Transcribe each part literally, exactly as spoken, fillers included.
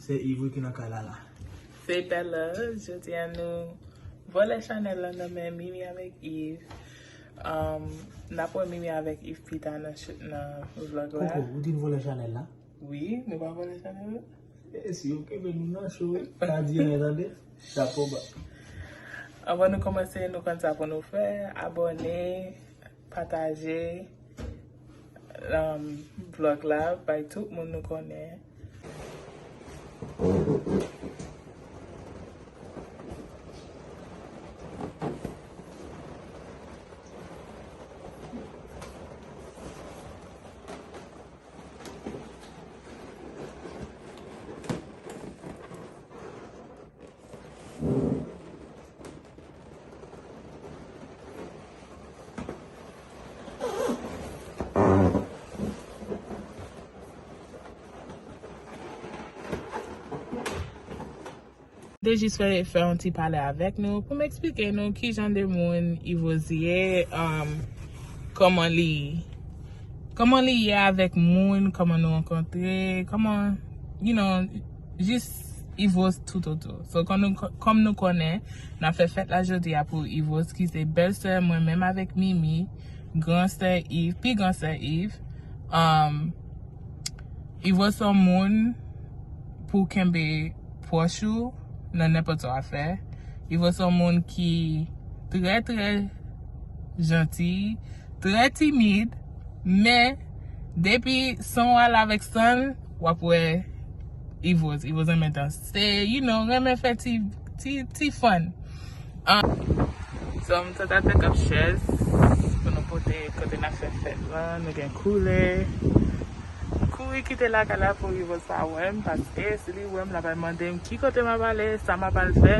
Se Yves wi ki nan kay la la. Se Bella, jodi a nou vòlè chanèl la nan men Mimi avèk Yves. Um, n ap wè Mimi avèk Yves pita nan, ch- nan vlog la. Koko, ou di n vòlè chanèl la? Wi, nou pa vòlè chanèl la. E si yo kenbe nou nan cho, wi. Pa di anyen, tande. Chapo ba. Anvan nou kòmanse, nou konn sa pou nou fè. Abòne, pataje, um, vlog la, bay tout moun nou konnen. Te jis fè, fè yon ti pale avèk nou pou m eksplike nou ki jan de moun Yvos ye, um, kòman li, kòman li ye avèk moun, kòman nou rankontre, kòman, you know, jis Yvos toutotou. So, kòm nou, kòm nou konnen, n ap fè fèt la jodi a pou Yvos, ki se bèlsè mwen menm avèk Mimi, gran sè Yves, pi gran sè Yves. Um, Yvos se yon moun pou w kenbe pwòch ou nan nenpòt sa w ap fè. Yvos se yon moun ki trè, trè janti, trè timid, men depi san w al avèk san l, w ap wè Yvos. Yvos renmen danse, you know, renmen fè ti, ti, ti fun. Ah, so, m t ap take up chèz pou nou pote kote n ap fè fèt lan. Nou gen koulè. M kouri kite lakay la pou Yvos pa wè m, paske si li wè m, l ap al mande m ki kote m ap ale, sa m ap al fè.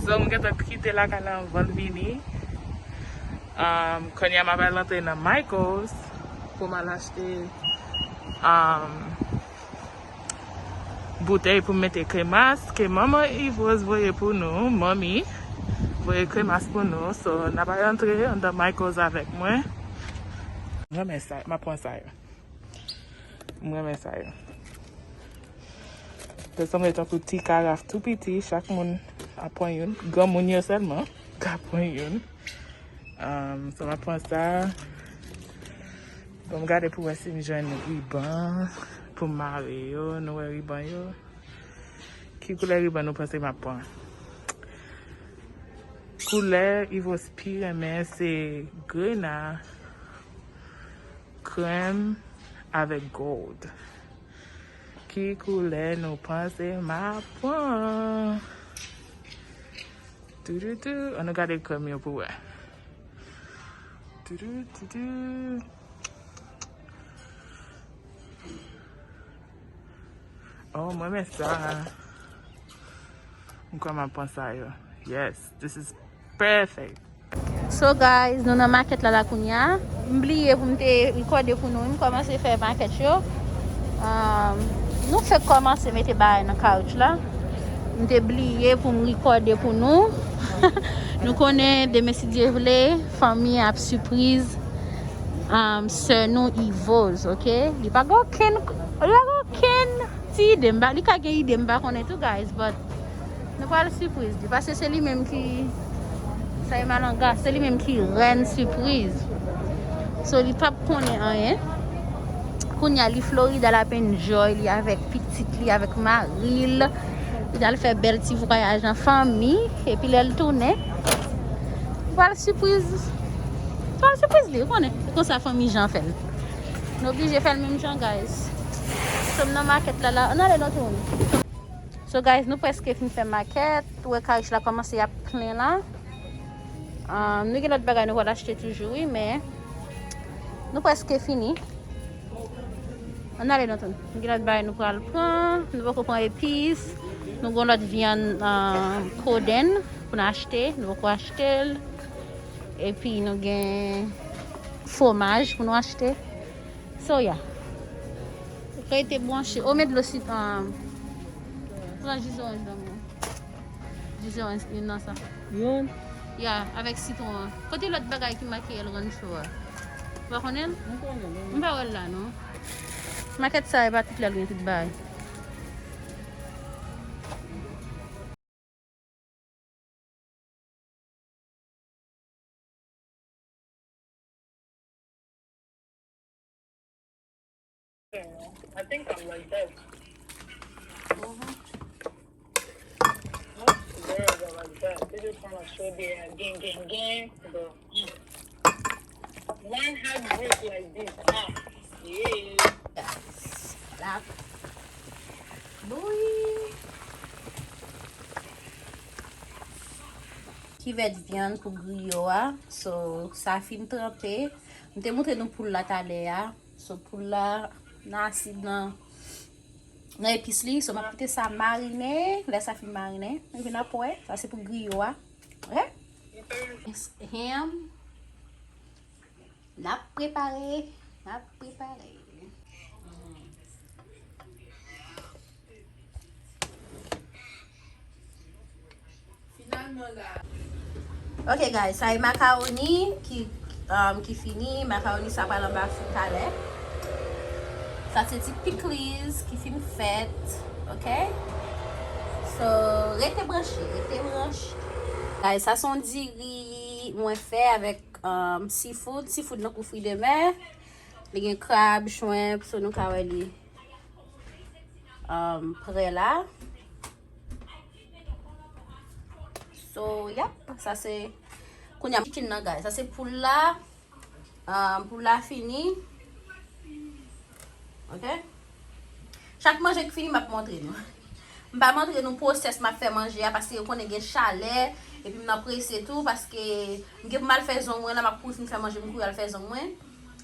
So, m gentan kite lakay la anvan l vini. Um, kounye a m ap al antre nan Michaels pou m al achte, um, boutèy pou m mete kremas ke manman Yvos voye pou nou, manmi voye kremas pou nou. So, n ap al antre anndan Michaels avèk mwen. M renmen sa, m ap pran sa yo. M renmen sa yo. Te sanble tankou ti karaf tou piti, chak moun ap pran youn. Granmoun yo sèlman ka pran youn. Um, so, m ap pran sa. Bon, m gade pou wè si m jwenn riban pou m mare yo. Nou wè riban yo? Ki koulè riban nou panse m ap pran? Koulè Yvos pi renmen se grena, krèm avèk gold. Ki koulè nou panse m ap pran? Toutoutoutou. Ann nou gade krèm yo pou wè. Toutoutoutou. Oh, mwen renmen sa. M kwè m ap pran sa yo. Yes, this is perfect. So guys, nou nan makèt la la kounye a. M bliye pou m te rekòde pou nou. M kòmanse fè makèt yo. Um, nou fèk kòmanse mete bagay nan kawouch la. M te bliye pou m rekòde pou nou. Nou konnen demen si Dye vle, fanmi ap sipriz, um, sè nou Yvos, ok? Li pa gen okenn, li pa gen okenn ti ide. M pa, li ka gen ide, m pa konnen tou, guys, but nou pral sipriz li, paske se li menm ki, sa e malanga, se li menm ki rèn sipriz. So, li p ap konnen anyen. Kounye a, li Florida, l ap enjoy li avèk pitit li, avèk mari l. Li t al fè bèl ti vwayaj an fanmi, epi lè l tounen, li pral sipriz, li pral sipriz li, ou konnen. Se konsa fanmi Jan fè l. Nou oblije fè l menm jan, guys. So, m nan makèt la, la. Ann ale, nou tounen. So, guys, nou prèske fin fè makèt. Ou wè kawouch la kòmanse ap plen la. Ah, nou gen lòt bagay nou pral achte toujou, wi, men nou prèske fini. Ann ale, nou tounen. Nou gen lòt bagay nou pral pran. Nou poko pran epis. Nou gen lòt vyann, ah, kodenn pou n achte. Nou poko achte l. Epi nou gen fwomaj pou nou achte. So, yeah. Rete branche. O, met dlo sitwon. Pran ji zoranj nan men. Ji zoranj, youn nan sa. Youn? Ya, avèk sitwon an. Kote lòt bagay ki make El Rancho a? Ou pa konnen l? M konnen l, wi. M pa wè l la, non. Makèt sa, e pa tout lè l gen tout bagay. I think I'm like that. Most girls are like that. They just wanna show they are gang, gang, gang. But, mm. One hard work like this, ah, yeah. Yes. Lap. Bouyi. Kivèt vyann pou griyo a. So, sa fin tranpe. M te montre nou poul la talè a. So, poul la nan asid nan, nan epis li. So, m ap kite sa marine. Lè sa fin marine, epi n ap wè. Sa se pou griyo a. Ok? Ham. N ap prepare. N ap prepare. Ok, guys, sa e makawoni ki, um, ki fini. Makawoni sa pral anba fou talè. Sa se ti pickles ki fin fèt, ok? So, rete branche, rete branche. Guys, sa se yon diri mwen fè avèk, um, seafood. Seafood nan kou fri de mè. Li gen krab, shrimp, so nou ka wè li, um, prè la. So, yap, sa se, kounye a chicken nan, guys. Sa se poul la. Um, poul la fini. Ok? Chak manje k fini, m ap montre nou. M pa montre nou pwosès m ap fè manje a, paske yo konnen gen chalè, epi m nan prese tou, paske m gen pou m al fè zong mwen la, m ap kouri fin fè manje, m kouri al fè zong mwen.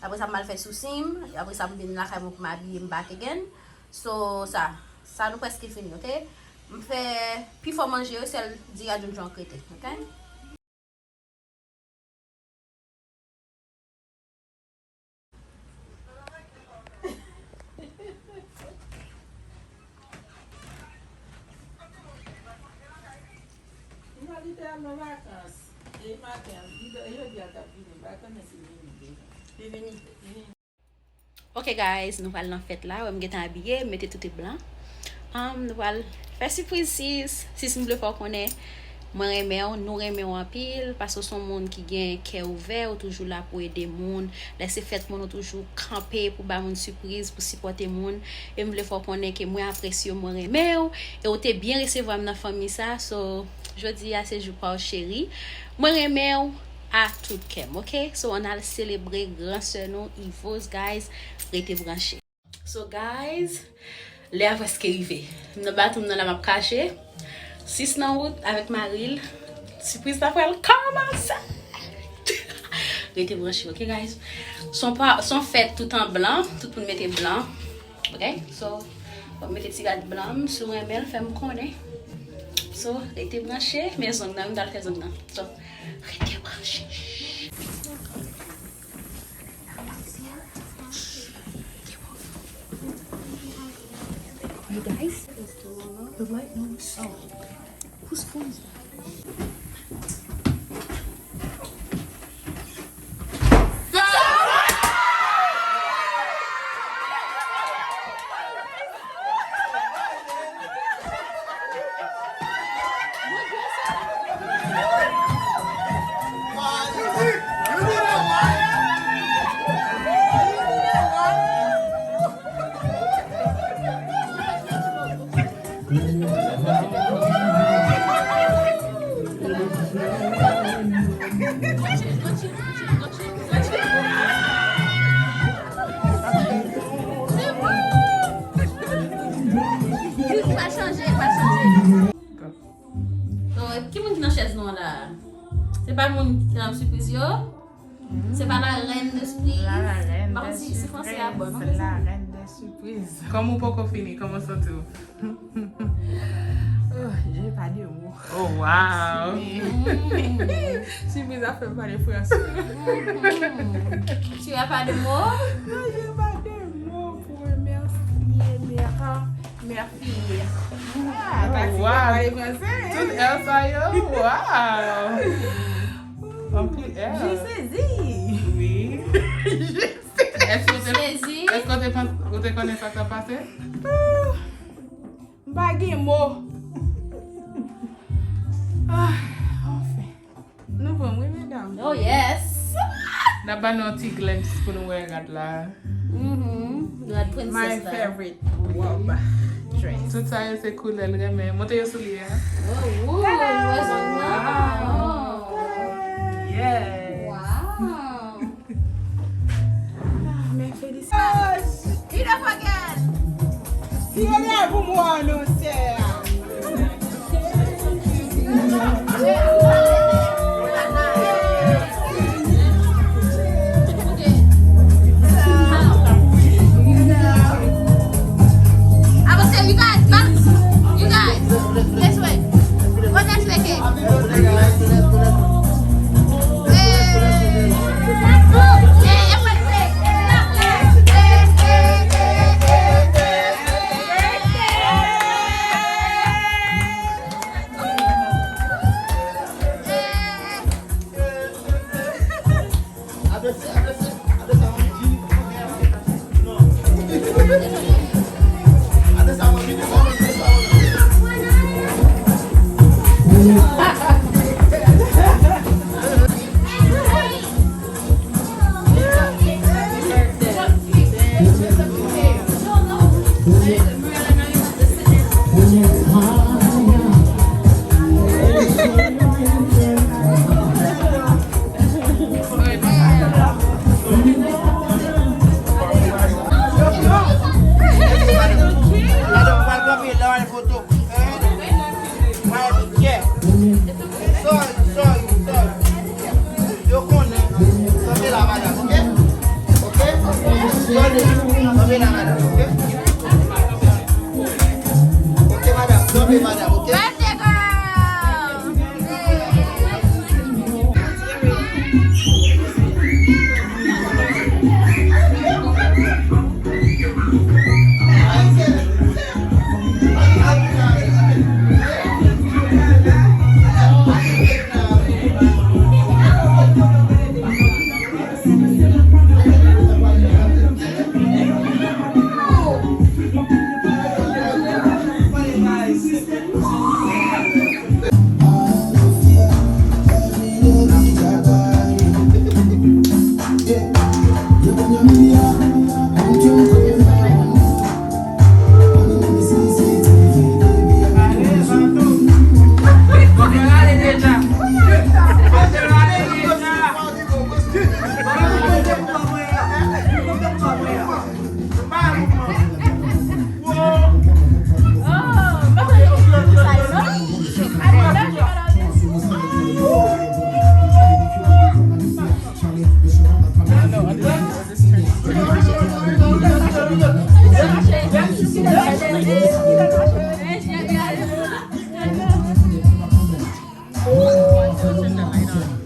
Apre sa, m al fè sousi m, apre sa, m vin lakay mwen pou m abiye m back again. So, sa, sa nou prèske fini, ok? M fè pifò manje yo, sèl diri a djoudjou an k rete, ok? Li te al nan vakans. E maten, li, jodi a, l t ap vini. M pa konnen si l vini deja. Li vini. Ok, guys, nou pral nan fèt la. Wè m gentan abiye, m mete tout e blan. Um, nou pral fè sipriz sis. Sis, m vle fè w konnen, mwen renmen w, nou renmen w anpil, paske w se yon moun ki gen kè ouvè, ou toujou la pou ede moun. Lè se fèt moun, ou toujou kanpe pou ba moun sipriz, pou sipòte moun. E m vle fè w konnen ke mwen apresye w, mwen renmen w, e w te byen resevwa m nan fanmi sa. So, jodi a se jou pa w, cheri. Mwen renmen w a tout kè m, ok? So, ann al selebre gran sè nou, Yvose, guys. Rete branche. So, guys, lè a prèske rive. M nan bathroom nan la, m ap kache. Sis nan wout avèk mari l. Sipriz la pral kòmanse. Rete branche, ok, guys? Se yon pa, se yon fèt tout an blan. Tout moun mete blan. Ok? So, m ap mete ti rad blan m. Si w renmen l, fè m konnen. So, rete branche. Men zong nan, m t al fè zong nan. So, rete branche. You guys, the light won't show. Whose phone is that? Pa chanje, pa chanje. So, ki moun ki nan chèz nou an la a? Se pa moun ki nan sipriz yo? Se pa la reine de surprise? La reine de surprise. M pa konn si, si franse a bon, non? La reine de surprise. Kòman w poko fini? Kòman w santi w? Oh, j'ai pas de mots. Oh, wow. Sipriz a fè m pale franse. Tu as pas de mots? Non, j'ai pas de mots pour remercier, mer-, merci. Ah, Tati, wow. Pale franse. Tout L sa yo, wow. Anpil L. Je sezi. Wi. Èske w te, èske w te panse, ou te konnen sa k ap pase? M pa gen mo. Ah, anfen. Nou pran m, wi, medam. Oh, yes. N ap ba nou yon ti glimpse pou nou wè rad la. Mhm. My favorite robe dress. Tout sa yo se koulè l renmen. Montre yo sou li a. Oh, woo, rezònman. Yeah. Wow. Ah, men felisitasyons. Enough again. Si yo lè pou mwen anonsè a. Avanse, you guys, back. You guys, this way. Go next way, kid. Hey. Hey, everybody, hey. Sorry, sorry, sorry. Yo konnen. Kanpe la, madanm, oke? Oke? Kanpe, kanpe la, madanm, oke? Oke, madanm, kanpe, madanm, oke? Birthday girl!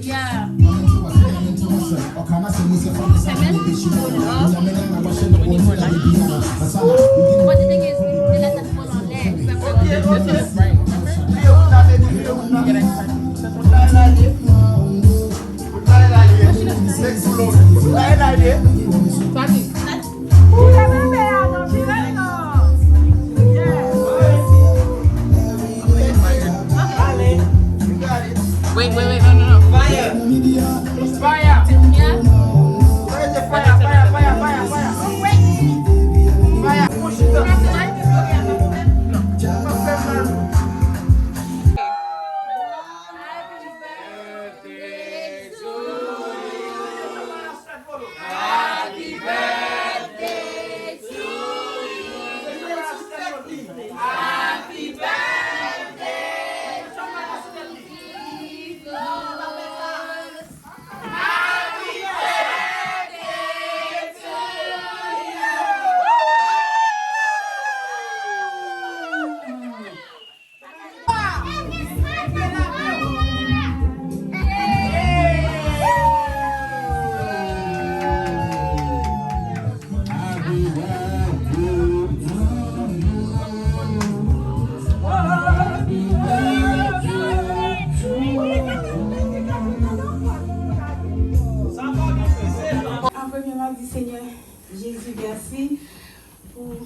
Yeah. But the thing is, the light has to fall on legs. Wait, wait, wait, no, no, no. Fire! Fire! Where is the fire? Fire, fire, fire, fire! Fire! Push it up! An premye, m ap di Senyè Jezi mèsi pou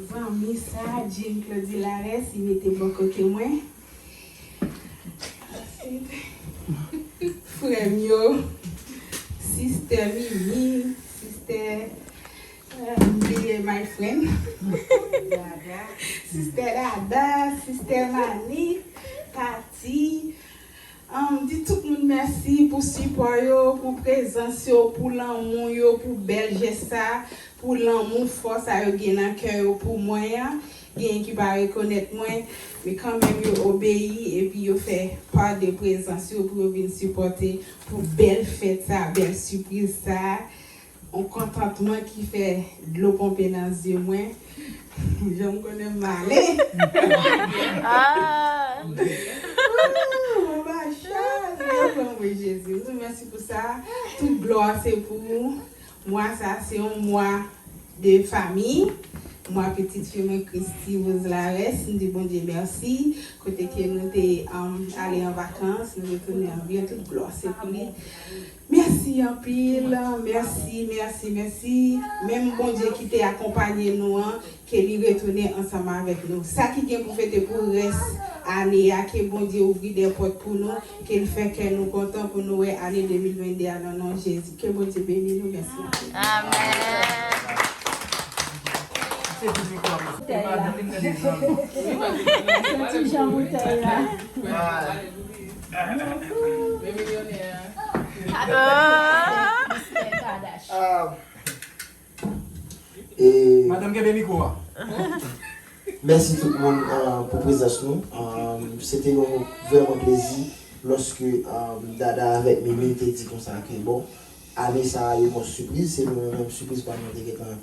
zanmi sa, Jean Claude Hilaire, li mete bò kote mwen. Ansuit, frè m yo, sistè Mimi, sistè, euh, m bliye My friend. Sister Dada, Sister Mani, Tati. Um, di tout moun mèsi pou sipò yo, pou prezans yo, pou lanmou yo, pou bèl jès sa, pou lanmou fò sa yo gen nan kè yo pou mwen an. Genyen ki pa rekonèt mwen, men kanmenm yo obeyi epi yo fè pa de prezans yo pou yo vin sipòte pou bèl fèt sa, bèl sipriz sa. Yon kontantman ki fè dlo ponpe nan zye mwen. Jan m konnen m ale. Ah! Ooh, mwen pa chal. Mwen pran mwen Jezi. M di mèsi pou sa. Tout glwa se pou ou. Mwa sa se yon mwa de fanmi. Mwa pitit fi mwen Christy Rose Lares. M di Bondye mèsi. Kote ke nou te um, ale an vakans, nou retounen an byen. Tout glwa se pou li. Mèsi anpil, mèsi, mèsi, mèsi. Menm Bondye ki te akonpanye nou an, ke li retounen ansanm avèk nou. Sa ki gen pou fete pou rès ane a, ke Bondye ouvri de pòt pou nou, ke l fè kè nou kontan pou nou wè ane de mil venn de a nan non Jezi. Ke Bondye beni nou, mèsi anpil. Amèn. Bouteille la. Soti jan bouteille la. Ah. E Madanm kenbe mikwo a. Mèsi tout moun, ah, pou prezans nou. Ah, se te yon vrèman plezi lòske, ah, Dada avèk Mimi te di konsa ke, bon, ane sa a, yo gon sipriz, se nou menm sipriz pa nou te gentan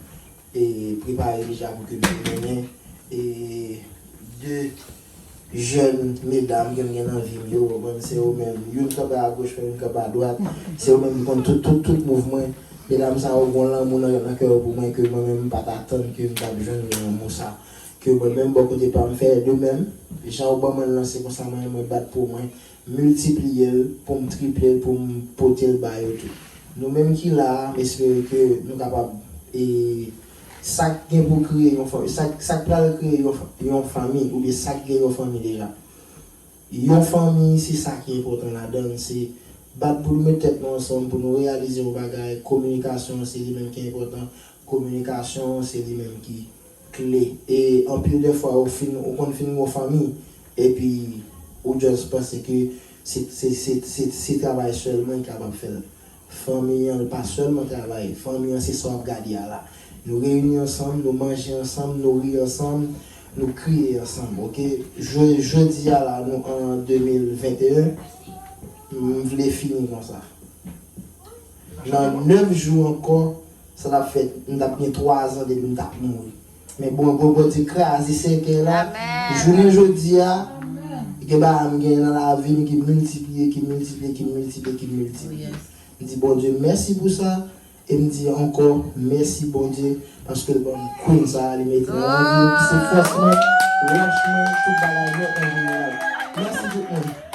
e prepare deja pou ke nou te mennen e de jèn medam ke m gen nan vi m yo, ou konprann, se yo menm, youn kanpe agoch mwen, youn kanpe adwat, se yo menm ki konn tout, tout, tout mouv mwen. Medam sa yo gon lanmou nan, nan kè yo pou mwen ke mwen menm m pa t atann ke m t ap jwenn lanmou sa. Ke mwen menm bò kote pa m fè de menm, jan yo ban mwen l lan se konsa mwen, mwen bat pou mwen, miltipliye l, pou m triple l, pou m pote l ba yo tou. Nou menm ki la a, m espere ke nou kapab, e, sa k gen pou kreye yon fanmi, sa, sa k pral kreye yon, yon fanmi, oubyen sa k gen yon fanmi deja. Yon fanmi, se sa ki enpòtan ladan l, se bat pou nou met tèt nou ansanm, pou nou reyalize yon bagay, kominikasyon an se li menm ki enpòtan, kominikasyon an se li menm ki kle. E anpil de fwa, ou fin, ou konn fin gon fanmi, epi ou just panse ke se, se, se, se, se travay sèlman ki kapab fè l. Fanmi an, li pa sèlman travay. Fanmi an, se sa w ap gade a la. Nou reyini ansanm, nou manje ansanm, nou ri ansanm, nou kriye ansanm, oke? Je-, jodi a la, nou an de mil venteyen, m vle fini konsa. Nan nèf jou ankò, sa t ap fè, m t ap gen twa zan depi m t ap mouri. Men bon, bon, Bondye kraze sèkèy la. Amèn. Jounen jodi a, gen bagay m gen nan lavi m ki miltipliye, ki miltipliye, ki miltipliye, ki miltipliye. M di Bondye mèsi pou sa, e m di ankò mèsi Bondye, paske l ban m queen sa a, li mete nan lavi m, se fòs mwen, wòch mwen, tout bagay mwen an jeneral. Mèsi tout moun.